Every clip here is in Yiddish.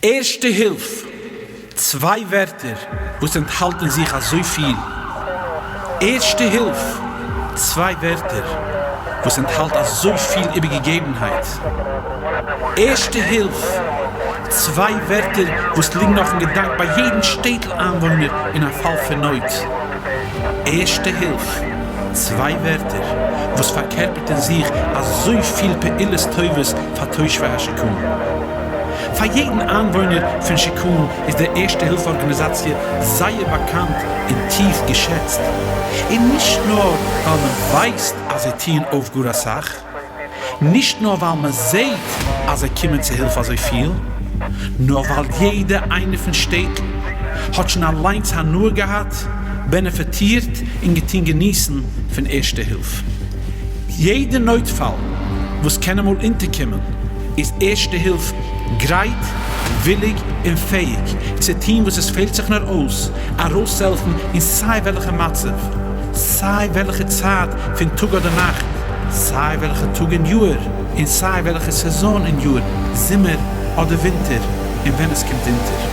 ערשטע הילף, צוויי ווערטער וואס ענטהאלט אין זיך אזויפיל. ערשטע הילף, צוויי ווערטער וואס ענטהאלט אזויפיל איבערגעגעבנהייט. ערשטע הילף, צוויי ווערטער וואס ליגן אויפן געדאנק ביי יעדן שטעטל איינוואוינער אין א פאל פון נויט. ערשטע הילף, צוויי ווערטער וואס פארקערפערט אין זיך אזויפיל פעולות טובות פאר תושבי השיכון. פאר יעדן איינוואוינער פון שיכון איז די ערשטע הילף ארגאניזאציע זייער באקאנט און טיף געשעצט. און נישט נאר ווייל מען ווייסט אז זיי טוען אויף גאר אסאך, נישט נאר ווייל מען זעט אז זיי קומען צו הילף אזויפיל, נאר ווייל יעדע איינער פון שטעטל האט שוין אליינס הנאה געהאט, בענעפיטירט און געטון געניסן פון ערשטע הילף. יעדע נויטפאל וואס קען אמאל אונטערקומען איז ערשטע הילף גרייט, וויליג און פעאיג צו טון וואס עס פעלט זיך נאר אויס ארויסצוהעלפן אין סיי וועלכע מצב, סיי וועלכע צייט פון טאג אדער נאכט, סיי וועלכע טאג אין יאהר, און סיי וועלכע סעזאן אין יאר, זומער אדער ווינטער, און ווען עס קומט אונטער.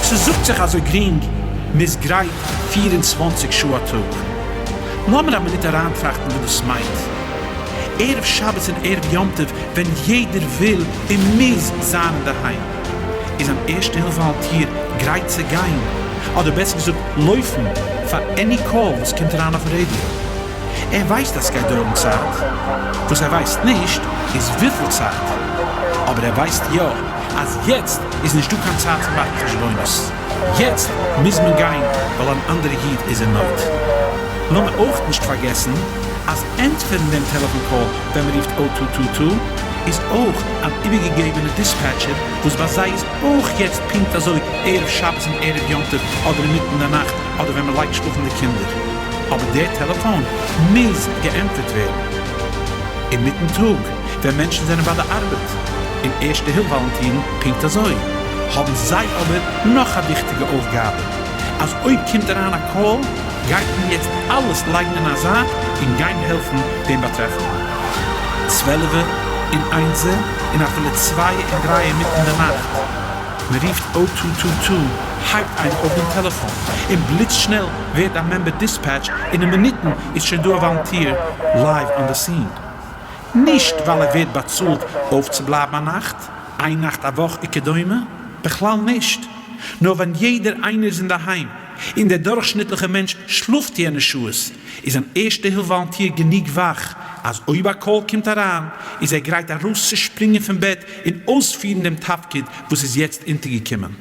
ס'זאגט זיך אזוי גרינג, מ'איז גרייט 24 שעה א טאג. לאמיר א מינוט אריינטראכטן וואס דאס מיינט. ערב שבת און ערב יום טוב ווען יעדער וויל און מוז זיין אינדערהיים, איז אן ערשטע הילף וואלונטיר גרייט צו גיין, אדער בעסער געזאגט לויפן, פאר any call וואס קומט אריין אויפן רעדיא. ער ווייסט אז סגייט דויערן צייט, וואס ער ווייסט נישט איז וויפיל צייט, אבער ער ווייסט יא אז יעצט איז נישט דא קיין צייט צו מאכן חשבונות, יעצט מוז מען גיין ווייל אן אנדערע איד איז אין נויט. לאמיר אויך נישט פארגעסן אז ענטפערן דעם טעלעפאן call ווען מען רופט O two two two איז אויך אן איבערגעגעבענע dispatcher וואס ביי זיי איז אויך יעצט פונקט אזוי ערב שבת און ערב יום טוב אדער אינמיטן די נאכט אדער ווען מען לייגט שלאפן די קינדער. אבער דער טעלעפאן מוז געענטפערט ווערן. אינמיטן טאג ווען מענטשן זענען ביי די ארבעט, און ערשטע הילף וואלונטירן פונקט אזוי, האבן זיי אבער נאך א וויכטיגע אויפגאבע, אז אויב קומט אריין א call גייט מען יעצט אלעס לייגן אין א זייט און גיין העלפן דעם באטרעפנדן. צוועלעווע און איינזע און אפילו צווייע און דרייע אינמיטן די נאכט. מען רופט O two two two, הייבט איינער אויף דעם טעלעפאן, און בליץ שנעל ווערט א member dispatch, און אין מינוטן איז שוין דא א וואלונטיר live on the scene. נישט ווייל ער ווערט באצאלט אויפצובלייבן א נאכט, איין נאכט א וואך וכדומה, בכלל נישט, נאר ווען יעדער איינער איז אינדערהיים, און דער דורכשניטליכער מענטש שלאפט יענע שעות, איז אן ערשטע הילף וואלונטיר גענוג וואך אז אויב א call קומט אריין איז ער גרייט ארויסצושפרינגען פון בעט און אויספירן דעם תפקיד וואס איז יעצט אונטערגעקומען.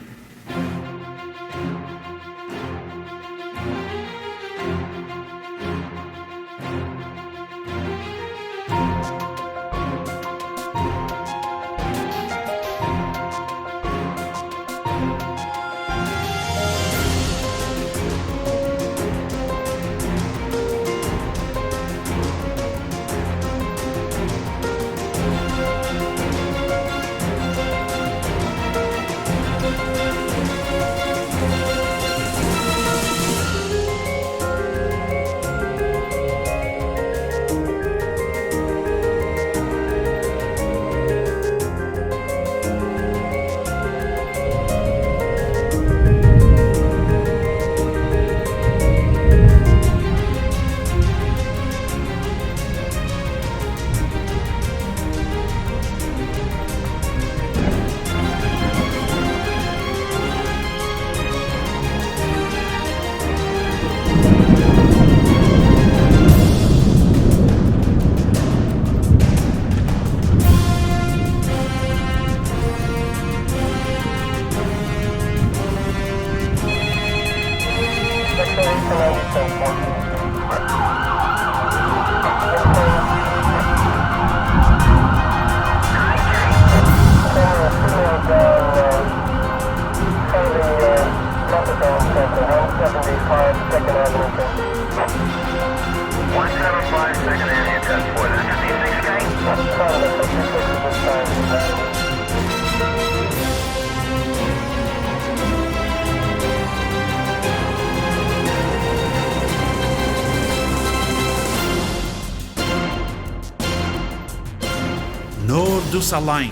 נאר דאס אליין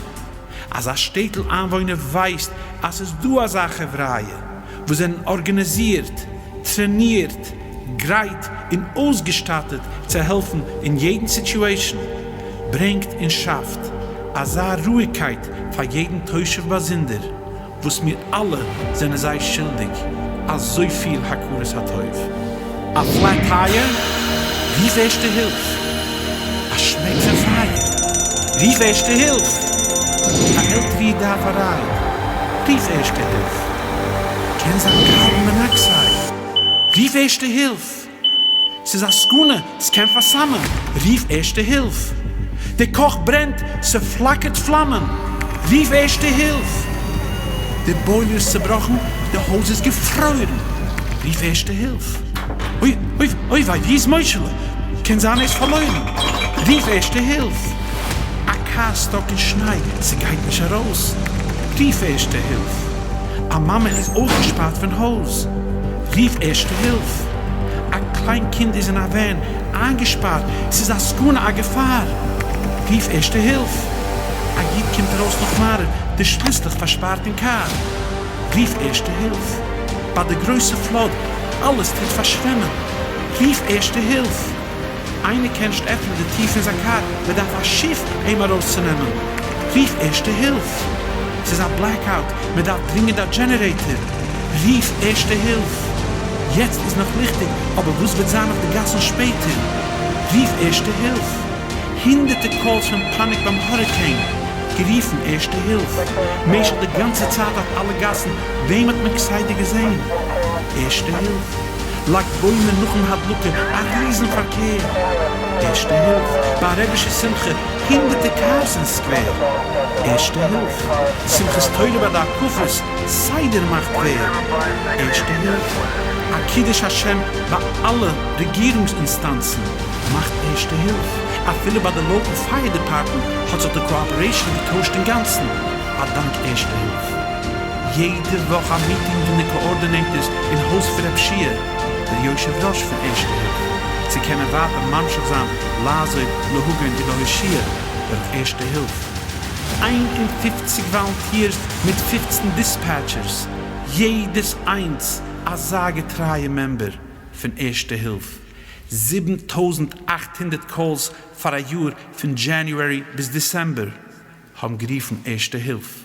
אז א שטעטל איינוואוינער ווייסט אז ס'איז דא אזא חבריא וואס זענען ארגאניזירט, טרענירט, גרייט און אויסגעשטאטעט צו העלפן אין יעדן situation, ברענגט און שאפט אזא רואיגקייט פאר יעדן תושב באזונדער, וואס מיר אלע זענען זיי שולדיג אזויפיל הכרת הטוב. א flat tire? רוף ערשטע הילף! א שמעק פון פייער? רוף ערשטע הילף! א עלטערע איד דארף א ride? רוף ערשטע הילף! קען זיין carbon monoxide? רוף ערשטע הילף! ס'איז א סכנה, ס'קען פארסאמען, רוף ערשטע הילף! די קאך ברענט, ס'פלאקערט פלאמען, רוף ערשטע הילף! די boiler איז צובראכן, די הויז איז געפרוירן, רוף ערשטע הילף! אוי אוי אוי וויי ווי איז מוישעלע? קען זיין ער איז פארלוירן, רוף ערשטע הילף! א קאר stuck אין שניי, ס'גייט נישט ארויס, רוף ערשטע הילף! א מאמע איז אויסגעשפארט פון הויז, רוף ערשטע הילף! א קליין קינד איז אין א van איינגעשפארט, ס'איז א סכנה א געפאר, רוף ערשטע הילף! א איד קומט ארויס נאך מעריב, די שליסלעך פארשפארט אין קאר, רוף ערשטע הילף! ביי די גרויסע flood, אלעס טוט פארשוועמען, רוף ערשטע הילף! איינער קען נישט עפענען די טיר פון זיין קאר, מען דארף א שיף אים ארויסצונעמען, רוף ערשטע הילף! ס'איז א blackout, מען דארף דרינגענד א generator, רוף ערשטע הילף! יעצט איז נאך ליכטיג, אבער וואס וועט זיין אויף די גאסן שפעטער? רוף ערשטע הילף! הונדערטער calls פון פאניק ביים hurricane, גערופן ערשטע הילף! משך די גאנצע צייט אויף אלע גאסן, וועם האט מען כסדר געזען? ערשטע הילף! לג בעומר נאכן הדלקה, א ריזן פארקער! ערשטע הילף! ביי א רבישע שמחה, הונדערטער קארס אין סקווער! ערשטע הילף! שמחת תורה ביי די הקפות, סדר מאכט ווער? ערשטע הילף! א קידוש השם ביי אלע רעגירונגס אינסטאנצן מאכט ערשטע הילף! אפילו ביי די local fire department האט זיך די cooperation געטוישט אינגאנצן א דאנק ערשטע הילף! יעדע וואך א מיטינג פון די coordinators אין הויז פון רב שיע, דער יושב ראש פון ערשטע הילף, צו קענען ווייטער ממשיך זיין לעזור להגן ולהושיע דורך ערשטע הילף. 51 volunteers מיט 15 dispatchers, יעדעס איינס אזא געטרייע member פון ערשטע הילף, 7800 calls פאר א יאר פון January ביז December האבן גערופן ערשטע הילף.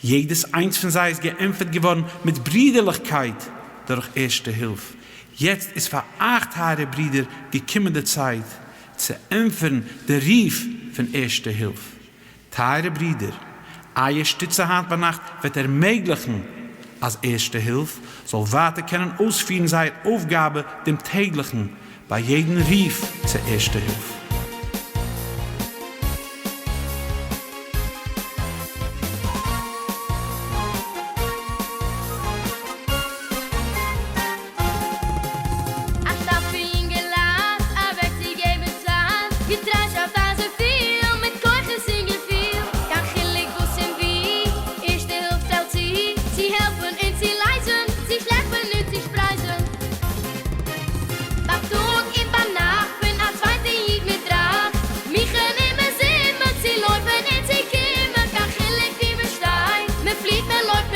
יעדעס איינס פון זיי איז געענטפערט געווארן מיט ברידערליכקייט דורך ערשטע הילף. יעצט איז פאר אייך טייערע ברידער געקומען די צייט צו ענטפערן די רוף פון ערשטע הילף. טייערע ברידער, אייער שטיצע היינט ביינאכט וועט ערמעגליכן אז ערשטע הילף זאל ווייטער קענען אויספירן זייער אויפגאבע דעם טעגליכן ביי יעדן רוף צו ערשטע הילף. א שטאפל יונגעלייט אוועקצוגעבן צייט, געטריישאפט אזויפיל מיט כוחות און געפיל, קיין חילוק וואס און ווי, ערשטע הילף שטעלט צו, צו העלפן און צו לייזן, צו שלעפן און צו שפרייזן, בייטאג און ביינאכט פון א צווייטע איד מיט דראכט, מוכן און מזומן צו לויפן און צו קומען, קיין חילוק ווי מען שטייט, מען פליט מען לויפט.